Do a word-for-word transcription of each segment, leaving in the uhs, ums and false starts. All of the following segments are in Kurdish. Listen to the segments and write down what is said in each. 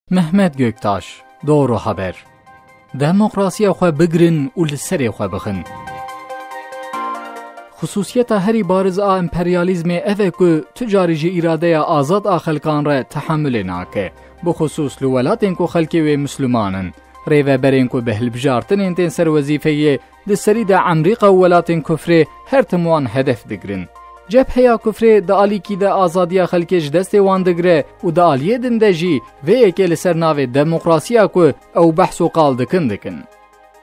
Mehmet Göktaş, Doğru Haber. Demokrasiya xwe bigirin û li serê xwe bixin. Xisûsiyeta herî bariz a emperyalîzmê ev e ku tu carî ji îradeya azad a xelkan re tehemulê nake. Bixusûs li welatên ku xelkê wê misliman in. Rêveberên ku bi hilbijartinên tên ser wezîfeyê di serî de Emrîka û welatên kufrê her tim wan hedef digirin. Cebheya kufrê di alîkî de azadiya xelkê ji destê wan digire û di aliyê din de jî vê yekê li ser navê demokrasiya ku ew behs û qal dikin dikin.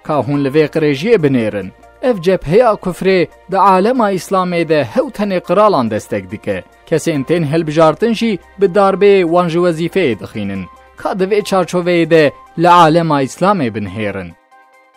Ka hûn li vê qirêjiyê binêrin. Ev cebheya kufrê di alema Îslamê de hew tenê qiralan destek dike. Kesên tên hilbijartin jî bi darbeyê wan ji wezîfeyê dixînin. Ka di vê çarçoveyê de li alema Îslamê binihêrin.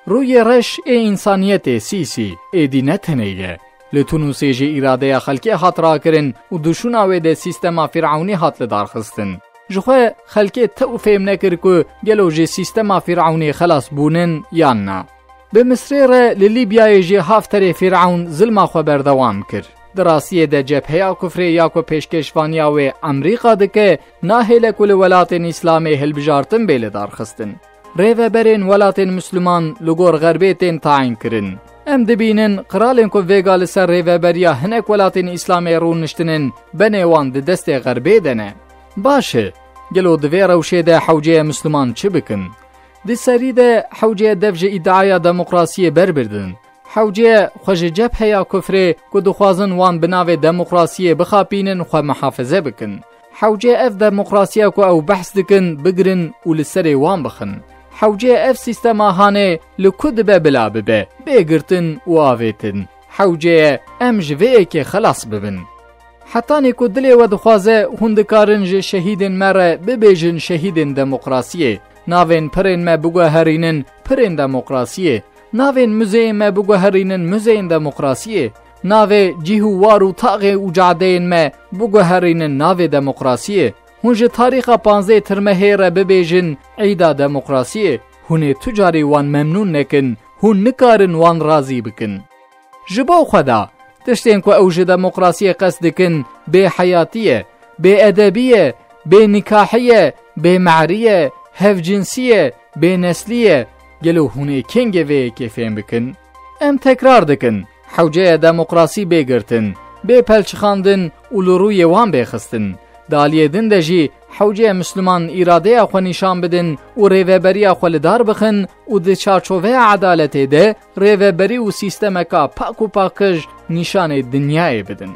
Rûyê reş ê însaniyetê Sîsî êdî ne tenê ye. Li Tunusê jî îradeya xelkê hat rakirin û di şûna wê de sîstema Fîrewnî hat lidarxistin. Ji xwe xelkê tew fêm nekir ku gelo ji sîstema Fîrewnî xelas bûnin yan na. Bi Misrê re li Lîbyayê jî hafterê Fîrewn zilma xwe berdewam kir. Di rastiyê de cebheya kufrê ya ku pêşkêşvaniya wê Emrîka dike, nahêle ku li welatên Îslamê hilbijartin bê lidarxistin. Rêveberên welatên Misliman li gor Xerbê tên tayîn kirin. Em dibînin, qiralên ku vêga li ser rêveberiya hinek welatên Îslamê rûniştinin, benê wan di destê Xerbê de ne. Baş e, gelo di vê rewşê de hewceye Misliman çi bikin? Di serî de hewceye dev ji îdiaya demokrasiyê berbirdin. Hewceye xwe ji cebheya kufrê ku dixwazin wan bi navê demokrasiyê bixapînin xwe muhafize bikin. Hewceye ev demokrasiya ku ew behs dikin bigirin û li serê wan bixin. Hewceye ev sîstema hanê li ku dibe bila bibe, bê girtin û avêtin. Hewceye em ji vê yekê xelas bibin. Hetanî ku dilê we dixwaze, hûn dikarin ji şehîdên me re bibêjin şehîdên demokrasiyê. Navên pirên me biguherînin pirên demokrasiyê. Navên muzeyên me biguherînin muzeyên demokrasiyê. Navê cîh û war û taxê û cadeyên me biguherînin navê demokrasiyê. Hûn ji tarîxa panzdeh Tirmehê re bibêjin Îda Demokrasiyê. Hûn ê tu carî wan memnûn nekin, hûn nikarin wan razî bikin. Ji bo xwe de, tiştên ku ew ji demokrasiyê qest dikin, bêheyatî ye, bêedebî ye, bênikahî ye, bêmehrî ye, hevcinsî ye, bêneslî ye. Gelo hûn ê kengê vê yekê fêm bikin? Em tekrar dikin, hewceye demokrasî bê girtin, bê pelçixandin û li rûyê wan bê xistin. Di aliyê din de jî hewceye Misliman îradeya xwe nîşan bidin û rêveberiya xwe li dar bixin û di çarçoveya edaletê de rêveberî û sîstemeka pak û paqij nîşanê dinyayê bidin.